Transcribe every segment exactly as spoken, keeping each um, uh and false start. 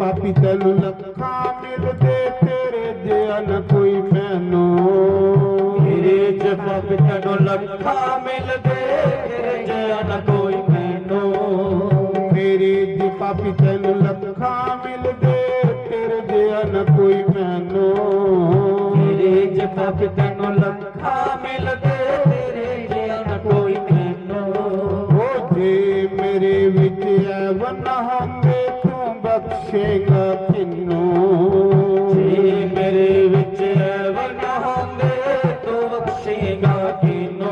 पापी तैनू लखां मिलदे, तेरे जिहा न कोई मैनू। मेरे च पापी तैनू लखां मिलदे, तेरे जिहा न कोई मैनू। मेरे च पापी तैनू लखां मिलदे, तेरे जिहा न कोई मैनू। मेरे च पापी तैनू लखां मिलदे, तेरे जिहा न कोई मैनू। ओ जे मेरे विच ऐवन होंदे, तू बख्शेगा किन्नू। जे मेरे विच ऐवन होंदे, तू बख्शेगा किन्नू।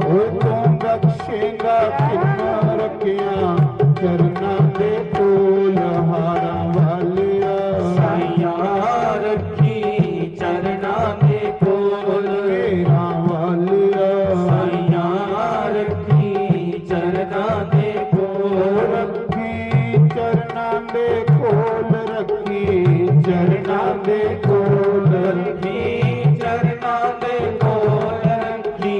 ओ तू बख्शेगा किन्नू, रखियां चरना दे कोल हारां वालिया। साइयां रखी चरना दे कोल। मेरा वालिया। साइयां रखी चरना दे कोल। रखी चरना दे कोल, रखी चरना दे कोल। रखी चरना दे कोल, रखी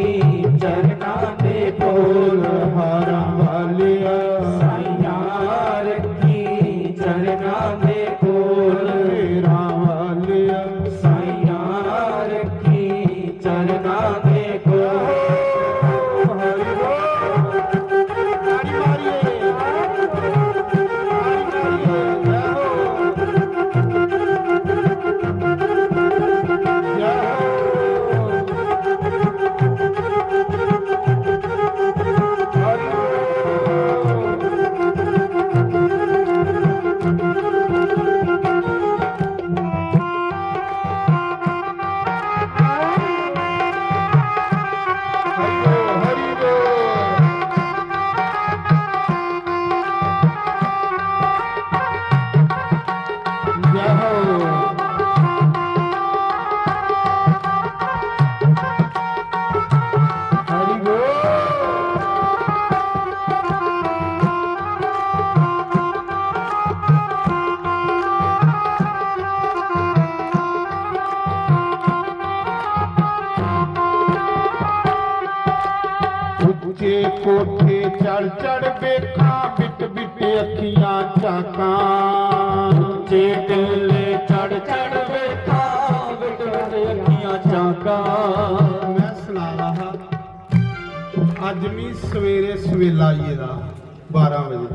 चरना दे कोल। हारां वालिया। साइयां रखी चरना दे कोल। मेरा वालिया। साइयां रखी चरना दे कोल। हरि बोल। ताड़ी मारिए। ताड़ी मारिए। जय हो। जय हो। हरि बोल। उच्चे कोठे चढ़ चढ़ वेखां, बिट बिट अखियां झाकां। उच्चे टिल्ले चढ़ चढ़ वेखां, बिट बिट अखियां झाकां। मैं सना रहा, अज्ज मी सवेरे सवेला आई गेदा, बारां बजे।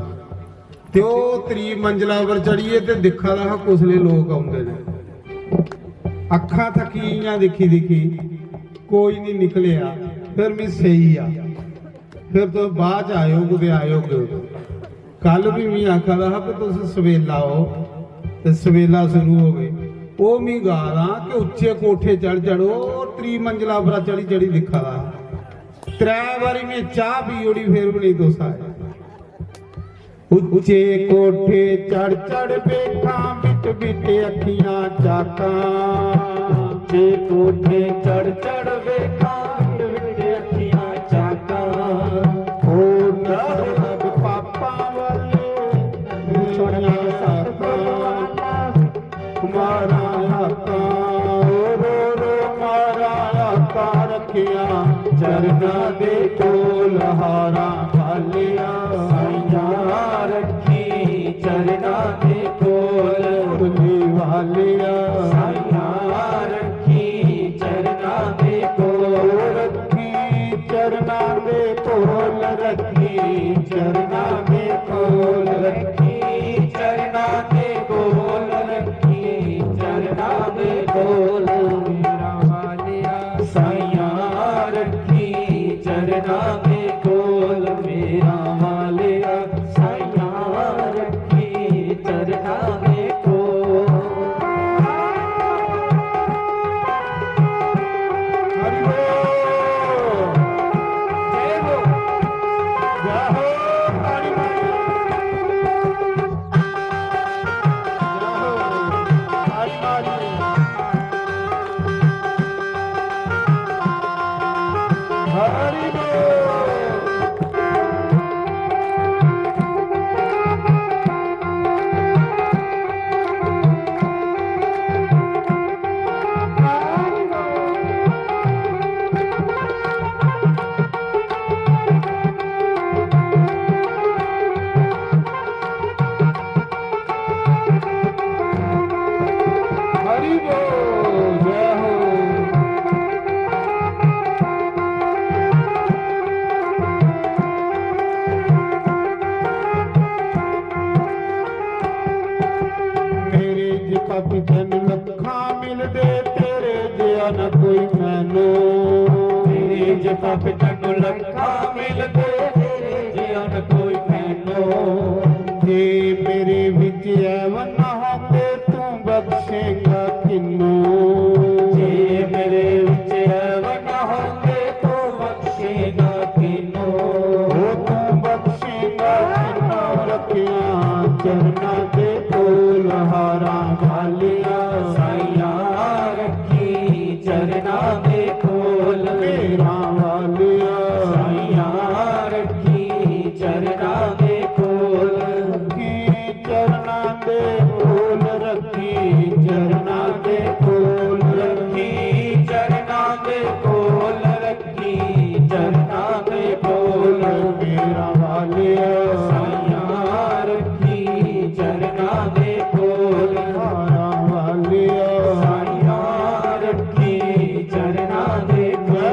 ते ओह् त्री मंजला पर चढ़ियै ते दिक्खा दा हा कुसलै लोक औंदे न। अक्खां थक्की गेइयां दिक्खी दिक्खी, कोई निं निकलेआ। फिर में सेई गेआ। फिर तुस बाद च आएओ, कुतै आएओ। कल बी में आखा दा हा कि तुस सवेला आओ, ते सवेला शुरू होवे। ओह् मी गा दा कि उच्चे कोठे चढ़ चढ़ो, त्री मंजला पर चढ़ी चढ़ी दिक्खा दा हा। त्रै बारी में चाह् पी ओड़ी, फिर बी नेईं तुस आए। उच्चे कोठे चढ़ चढ़ वेखां, बिट बिट अखियां झाकां। उच्चे कोठे चढ़ चढ़ वेखां, बिट बिट अखियां झाकां। ओ नरक पापां वाले, दुनिया साकां। मारा हाका, ओ रो रो मारा हाका, रखिया चरना दे कोल हारा वालिया। साइयां रखी चरना दे कोल, मुरली वालिया। साइयां रखी चरना दे कोल, रखी चरना दे कोल, रखी चरना दे कोल, रखी चरना दे कोल, रखी चरना दे कोल, मेरा वालिया। साइयां रखी चरना दे कोल, मेरा वालिया। साइयां रखी चरना दे कोल। हरि बोल। जय हो। जय हो। हरि बोल। जय हो। हरि बोल। जय हो। मेरे ज पापी जन लखां मिलदे, तेरे जिया न कोई मैनो। मेरे ज पापी जन लखां मिलदे, तेरे जिया न कोई मैनो। जे मेरे विच ऐवन होंदे, तू बख्शेगा किन्नू। जे मेरे विच ऐवन होंदे, तू बख्शेगा किन्नू। ओ तू बख्शेगा किन्नू, रखियां चरना दे कोल। हारां वालिया साइयां रखी चरना दे कोल। मेरा वालिया साइयां रखी चरना दे कोल। रखी चरना दे कोल, रखी चरना दे कोल। रखी चरना दे कोल, रखी चरना दे कोल। मेरा वालिया साइयां रखी चरना दे कोल। हारां वालिया साइयां रखी चरना दे कोल।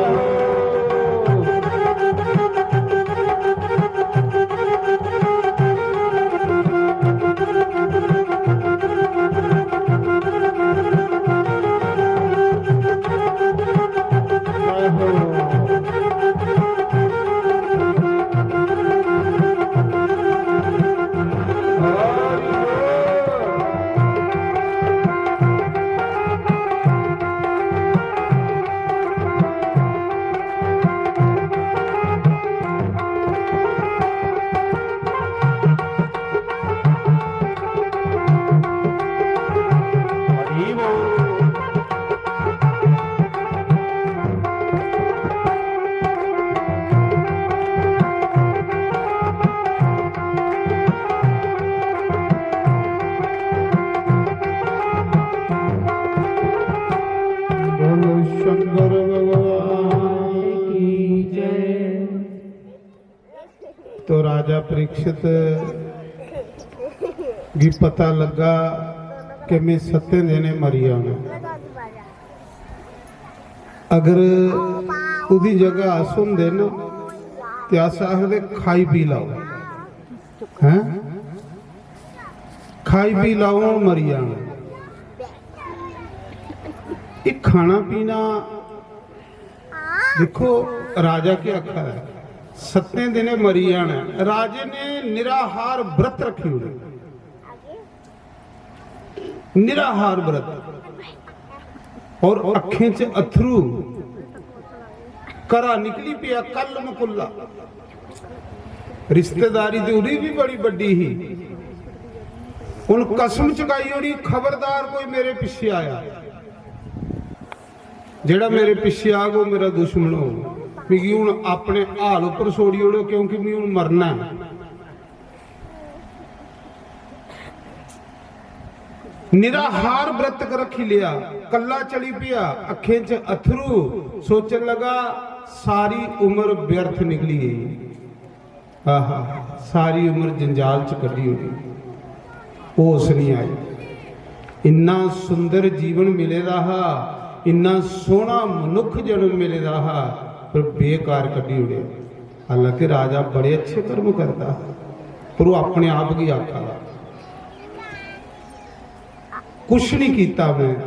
बोलो शंकर भगवान की जय। तो राजा परीक्षित गी पता लग्गा कि मैं सत्तें दिनें मरी जाना। अगर ओह्दी जगह अस होंदे ना, ते अस आखदे, "खाई पी लैओ, हैं? खाई पी लैओ, हून मरी जाना।" एह् खाना पीना दिक्खो, राजा केह् आखा दा ऐ, "सत्तें दिनें मरी जाना ऐ।" राजे ने निराहार व्रत रक्खी ओड़े, निराहार व्रत, और अक्खें च अथरू, घरा निकली पेआ कल मकुल्ला। रिश्तेदारी ते उदी भी बड़ी बड्डी ही। उन कसम चकाई ओड़ी, "खबरदार कोई मेरे पिच्छे आया।" जेड़ा मेरे पिच्छे आग, ओह मेरा दुश्मन होग। मिगी हुन अपने हाल उप्पर छोड़ी ओड़ो, क्योंकि मिगी हुन मरना ऐ। निराहार व्रत रखी लिया, कल्ला चली पिया, अखें च अथरू, सोचन लगा, "सारी उम्र व्यर्थ निकली गई।" आहा, सारी उम्र जंजाल च कड्ढी ओड़ी, होश नहीं आई। इन्ना सुंदर जीवन मिले दा हा, इन्ना सोहना मनुख जन्म मिले दा हा, पर बेकार कड्ढी ओड़ेआ। हालांकि राजा बड़े अच्छे कर्म करदा हा, पर ओह अपने आप गी आखा दा, "कुछ नहीं कीता मैं।"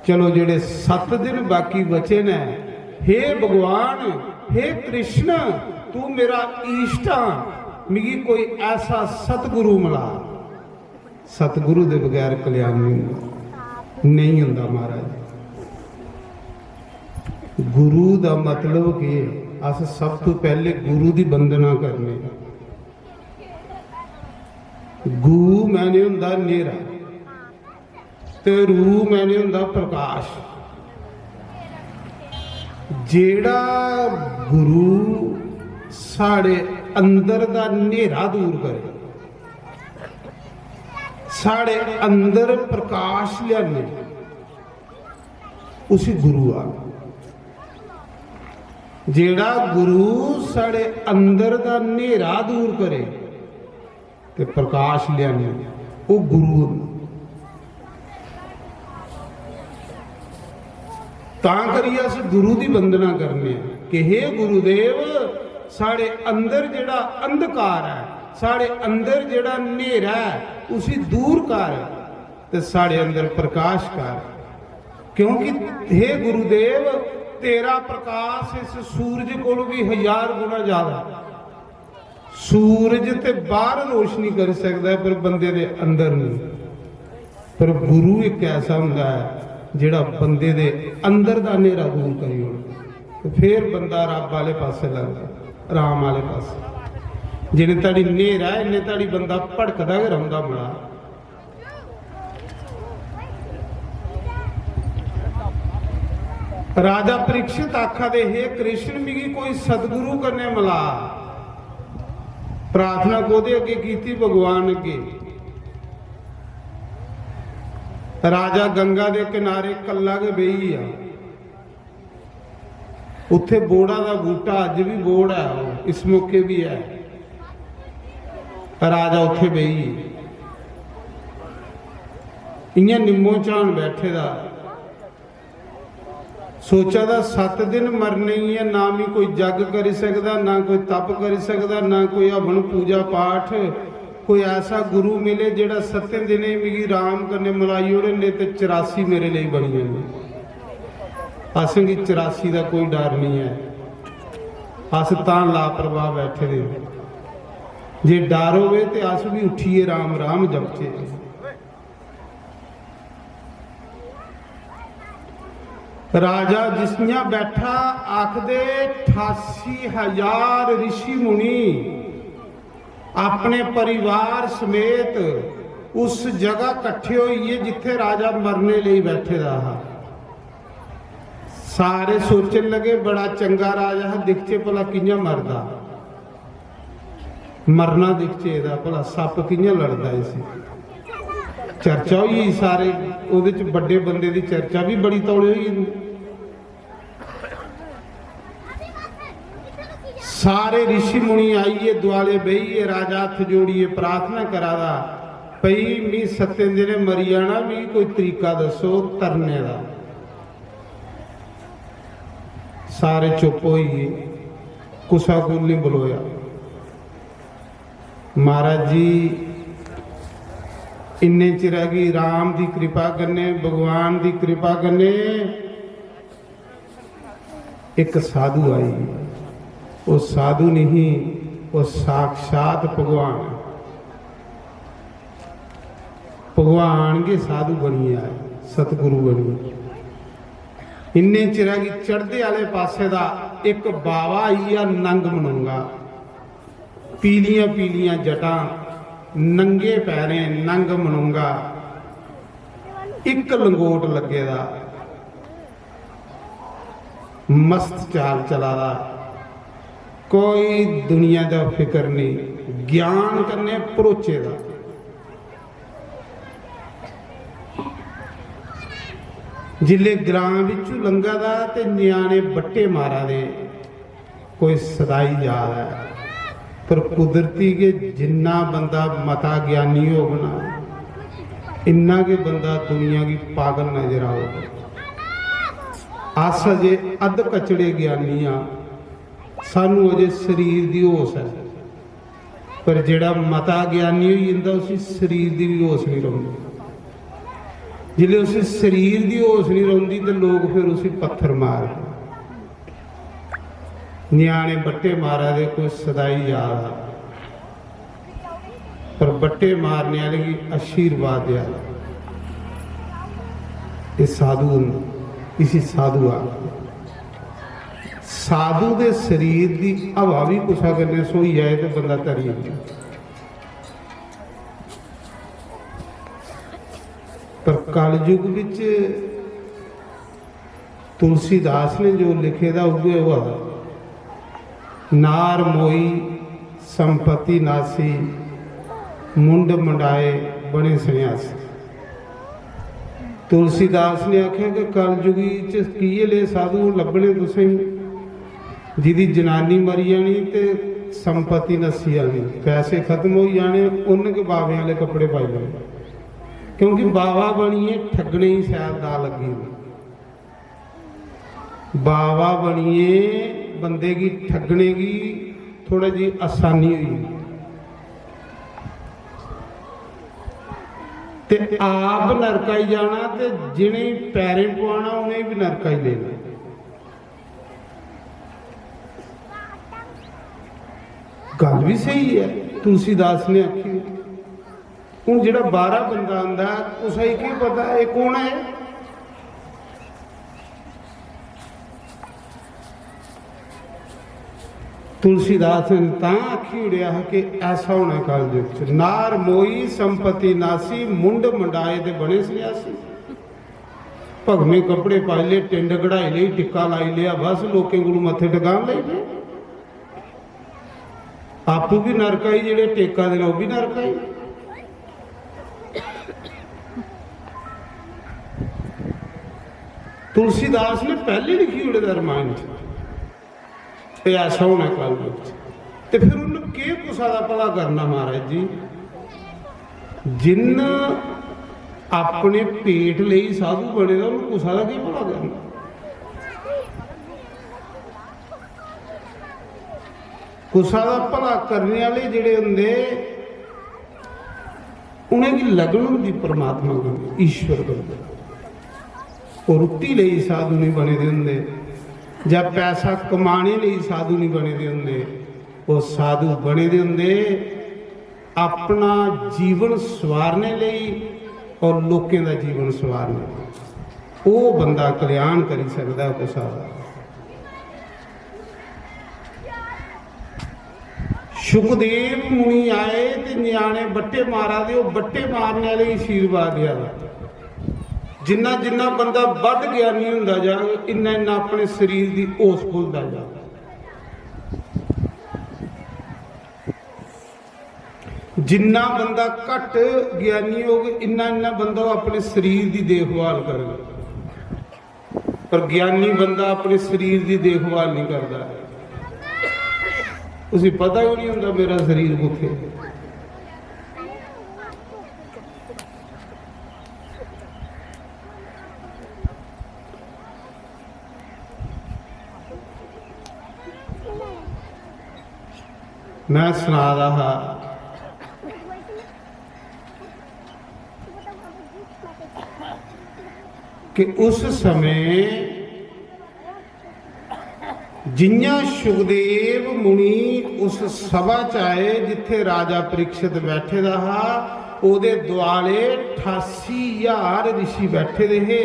चलो, जेड़े सत्त दिन बाकी बचे न, हे भगवान, हे कृष्ण, तू मेरा इष्ट आ, मिगी कोई ऐसा सतगुरु मिला। सतगुरु दे बगैर कल्याण नहीं होंदा, नहीं होंदा महाराज। गुरु दा मतलब केह्? अस सब तो पहले गुरु दी वंदना करने। गु मैने होंदा न्हेरा, ते रू मैने होंदा प्रकाश। जेड़ा गुरु साढ़े अंदर दा न्हेरा दूर करे, साढ़े अंदर प्रकाश लियाने, उसी गुरु आखदे। जेड़ा गुरु साढ़े अंदर दा न्हेरा दूर करे, ते प्रकाश लियाने, ओह गुरु होंदा। तां करियै अस गुरु दी वंदना करने आं कि हे गुरुदेव, साढ़े अंदर जेह्ड़ा अंधकार ऐ, साढ़े अंदर जेह्ड़ा न्हेरा ऐ, उसी दूर कर ते साढ़े अंदर प्रकाश कर। क्योंकि हे गुरुदेव, तेरा प्रकाश इस सूरज कोल भी हजार गुणा ज्यादा। सूरज ते बाहर रोशनी करी सकदा ऐ, पर बंदे दे अंदर नहीं। पर गुरु इक ऐसा हुंदा ऐ जेह्ड़ा बंदे दे अंदर दा न्हेरा दूर करी ओड़दा। ते फिर बंदा रब आह्ले पासै लगदा, राम आह्ले पासै। जिन्ने धड़ी न्हेरा ऐ, इन्ने धड़ी बंदा भटकदा गै रौंह्दा। मड़ा, राजा परीक्षित आखा दे, हे कृष्ण, मिगी कोई सतगुरु कन्नै मला। प्रार्थना कोह्दे अग्गे कीती? भगवान अग्गे। राजा गंगा दे किनारे कल्ला गै बेही गेआ। उत्थे बोड़ा दा बूटा अज्ज भी बोड़ ऐ, ओह् इस मौके भी ऐ। राजा उत्थे बेही गे। इ'यां निम्मो झान बैठे दा, सोचा दा, सत्त दिन मरने ही ऐ, ना मी कोई जग करी सकदा, ना कोई तप करी सकदा, ना कोई हवन पूजा पाठ। कोई ऐसा गुरु मिले जेह्ड़ा सत्तें दिनें मिगी राम कन्नै मलाई ओड़े, नेईं ते चरासी मेरे लेई बनी जानी। असेंगी चरासी दा कोई डर नहीं ऐ, अस तां लापरवाह बैठे दे। जे डर होवे ते अस भी उठिए राम राम जपचे। राजा जिसनिया बैठा, आखदे ठासी हजार ऋषि मुनि अपने परिवार समेत उस जगह कट्ठे होइए जित्थे राजा मरने लेई बैठे दा हा। सारे सोचन लगे, बड़ा चंगा राजा हा, दिखचे भला कि'यां मरदा। मरना दिखचे एह्दा, भला सप्प कि'यां लड़दा इसी। चर्चा होई गेई सारे, ओह्दे च बड्डे बंदे दी चर्चा भी बड़ी तौले होई जंदी। सारे ऋषि मुनि आइयै दुआले बेहियै राजा हत्थ जोड़ियै प्रार्थना करा दा, भई मी सत्तें दिनें मरी जाना, मी कोई तरीका दस्सो तरने दा। सारे चुप होई गे, कुसा कोल नहीं बलोया। महाराज जी, इन्ने चिरा गी राम दी कृपा कन्नै, भगवान दी कृपा कन्नै एक साधु आई। ओह् साधु नहीं, ओह् साक्षात भगवान। भगवान गै साधु बनियै आए, सतगुरु बनियै। इन्ने चिरा गी चढ़दे आह्ले पासे दा इक बावा आई गेआ, नंग मनोंगा, पीलियां पीलियां जटां, नंगे पैरें नंग मनोंगा, इक लंगोट लग्गे दा, मस्त चाल चला दा, कोई दुनिया दा फिकर नहीं, ज्ञान कन्नै भरोचे दा। जिसले ग्रां बिचू लंघा दा ते ञ्याणे बट्टे मारा दे, कोई सदाई जा दा ऐ, पर कुदरती गै जिन्ना बंदा मता ज्ञानी होग ना, इन्ना गै बंदा दुनिया गी पागल नजर आओग। अस अजे अध कचड़े ज्ञानी आं, सानू अजे शरीर दी होश ऐ, पर जेड़ा मता ज्ञानी होई जंदा, उसी शरीर दी भी होश नहीं रौंदी। जिसले उसी शरीर दी होश नहीं रौंदी, ते लोग फिर उसी पत्थर मारदे। ञ्याणे बट्टे मारा दे, कोई सदाई जा दा, पर बट्टे मारने आह्ले गी आशीर्वाद देआ दा। एह् साधु होंदे, इसी साधु आखदे। साधु दे शरीर दी हवा भी कुसै कन्नै स्होई जाए ते बंदा तरी जंदा। पर कलयुग बिच तुलसीदास ने जो लिखे दा, उ'ऐ होआ दा। नार मोई संपत्ति नासी, मुंड मंडाए बने सन्यासी। तुलसीदास ने आखेआ कि कलयुगी च किये ले साधु लब्भने तुसेंगी, जिदी जनानी मरी जानी ते संपत्ति नस्सी जानी, पैसे खत्म होई जाने, उन्न के बाबे आह्ले कपड़े पाई लैने, क्योंकि बाबा बनियै ठग्गने गी शैल दा लग्गी दी। बावा बनिए बंदे गी ठगने गी थोड़ा जी आसानी हुई। ते आप नरकाई जाना ते जिनें पैरें पवाना उनें भी नरकाई लेना। गल भी सही है, तुलसीदास ने आखी। हूँ जेड़ा बाहरा बंदा आंदा है, कुसै गी केह् पता एह् कौन है? तुलसीदास ने तां आखी ओड़ेआ हा कि ऐसा होना कलयुग च। नार मोई संपत्ति नासी, मुंड मंडाए ते बने सन्यासी। भगमे कपड़े पाई ले, टिंड कढ़ाई लेई, टिक्का लाई लिया, बस लोकें कोलू मत्थे टकान लई पे। आपू भी नरक आई, जेड़े टेका दे ने, ओह् भी नरक आई। तुलसीदास ने पैह्ले लिखी ओड़े दा रामायण च, ते ऐसा होना कलयुग च। ते फिर उन्न केह् कुसा दा भला करना, महाराज जी? जिन्न अपने पेट लेई साधु बने दा, उन्न कुसा दा केह् भला करना? कुसा दा भला करने आह्ले जेह्ड़े होंदे, उ'नेंगी लगन होंदी परमात्मा कन्नै, ईश्वर कन्नै। ओह् रुट्टी लेई साधु निं बने दे होंदे, जां पैसा कमाने लेई साधु निं बने दे होंदे। ओह् साधु बने दे होंदे अपना जीवन संवारने लेई और लोकें दा जीवन संवारने लेई। ओह् बंदा कल्याण करी सकदा ऐ कुसै दा। सुखदेव मुनि आए ते ञ्याणे बट्टे मारा दे, ओह् बट्टे मारने आह्ले गी आशीर्वाद देआ दा। जिन्ना जिन्ना बंदा बद्ध ज्ञानी होंदा जाग, इन्ना इन्ना अपने शरीर दी होस भुलदा जाग। जिन्ना बंदा घट्ट ज्ञानी होग, इन्ना इन्ना बंदा ओह् अपने शरीर दी देखभाल करग। पर ज्ञानी बंदा अपने शरीर दी देखभाल नहीं करता, उसी पता ही नहीं होता मेरा शरीर कुत्थे। मैं सना दा हा कि उस समय जियां सुखदेव मुनि उस सभा च आए जित्थे राजा परीक्षित बैठे दा हा, ओदे दुआले अठासी हजार ऋषि बैठे दे हे।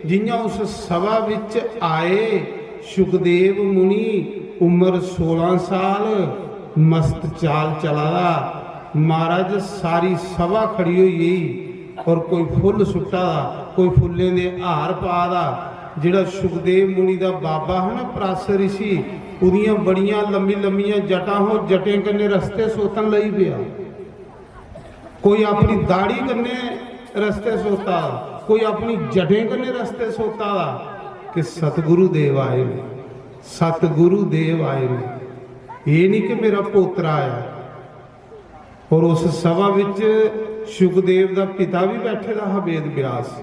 जियां उस सभा विच आए सुखदेव मुनि, उम्र सोलां साल, मस्त चाल चला दा। महाराज, सारी सभा खड़ी होई गेई और कोई फुल्ल सुट्टा दा, कोई फुल्लें दे हार पा दा। जेड़ा सुखदेव मुनि दा बाबा हा ना, पराशर ऋषि, उदियां बड़ियां लम्मी लम्मियां जटां हो, जटें कन्ने रस्ते सोतन लगी पेआ। कोई अपनी दाढ़ी कन्ने रस्ते सोता, कोई अपनी जटें कन्ने रस्ते सोता दा कि सतगुरु देव आए ने, सतगुरु देव आए ने। ये नहीं कि मेरा पोतरा आया। और उस सभा विच सुखदेव दा पिता भी बैठे दा हा, वेद व्यास।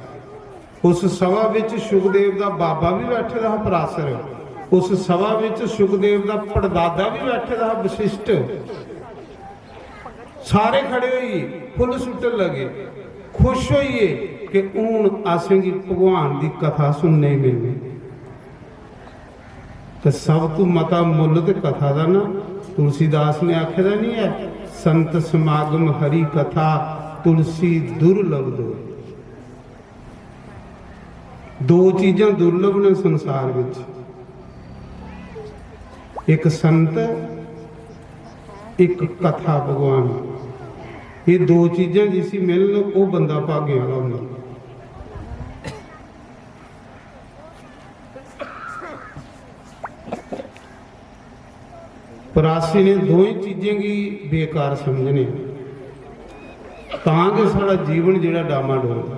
उस सभा विच सुखदेव दा बाबा भी बैठे दा हा, पराशर। उस सभा विच सुखदेव दा पड़दादा भी बैठे दा हा, वशिष्ठ। सारे खड़े होइए फुल्ल सुट्टन लगे, खुश होइए कि हून असेंगी भगवान दी कथा सुनने गी मिलनी। ते सब तू मता मुल्ल ते कथा दा ना, तुलसीदास ने आखे दा नहीं है, "संत समागम हरि कथा, तुलसी दुर्लभ दो।" दो चीजां दुर्लभ ने संसार विच, एक संत, एक कथा भगवान। ये दो चीजां जिसी मिलन, वो बंदा भागे आह्ला होंदा। परासी ने दोवें चीजें गी बेकार समझने, तां गै साढ़ा जीवन जेह्ड़ा डामाडोल।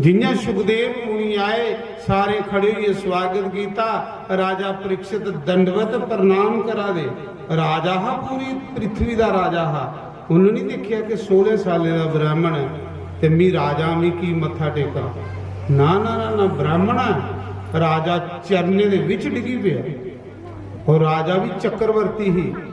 जियां सुखदेव मुनि आए, सारे खड़े होइए स्वागत कीता। राजा परीक्षित दंडवत प्रणाम करा दे। राजा हा, पूरी पृथ्वी दा राजा हा। उन्होंने नहीं देखिया कि सोलह सालें दा ब्राह्मण है, ते मी राजा मी की मत्था टेकां? ना ना ना ना, ब्राह्मण ऐ। राजा चरणें दे बिच डिग्गी पेआ। और राजा भी चक्रवर्ती ही।